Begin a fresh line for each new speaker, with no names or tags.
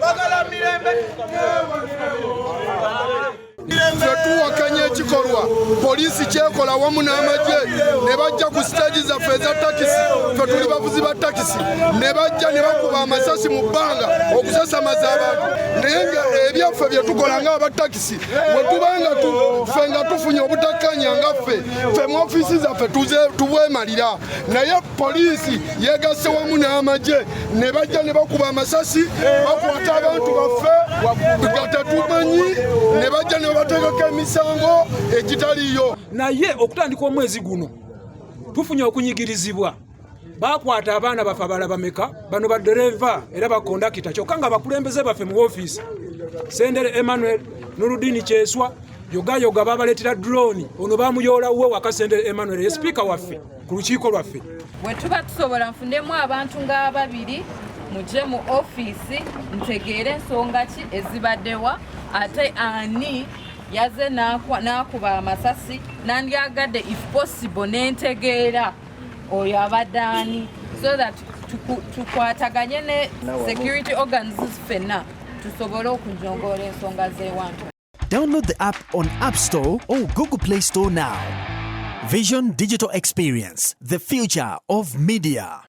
Twagala mirembe.
Ffe tuwakanya ekikolwa poliisi kyekola wamu n'amagye ne bajja ku siteegi zaffe eza takisi. Ffe tuli bavuzi ba takisi, ne bajja ne bakuba amasasi mu bbanga okusasamaza abantu, naye nga ebyaffe bye tukola ng'aba takisi, bwe tuba nga ffe nga tufunye obutakkanya nga ffe mu ofiisi zaffe tubwemalira, naye poliisi yegasse wamu n'amagye ne bajja ne bakuba amasasi, bakwata abantu baffe nga tetumanyi, ne bajja ne babateekako emisango egitaliiyo.
Naye okutandika omwezi guno tufunye okunyigirizibwa. Bakwata abaana baffe abalala bameka, bano badereva era bakondakita, kyokka nga abakulembeze baffe mu ofiisi, Sendere Emmanuel, Nurudini Kyeswa, yogayoga babaleetera drone. Ono bamuyoola we waka. Sendere Emmanuel ye sipiika waffe ku lukiiko lwaffe.
Bwe tuba tusobola, nfunemu abantu ng'ababiri, mujje mu ofiisi ntegeere ensonga ki ezibaddewa, ate ani yaze n'akuba amasasi. Nandyagadde, if possible, nentegeera oyo abadde ani, so that tukwataganye ne security organs ffenna tusobole okunjongoola ensonga z'ewantu.
Download the app on App Store or Google Play Store now. Vision Digital Experience, the future of media.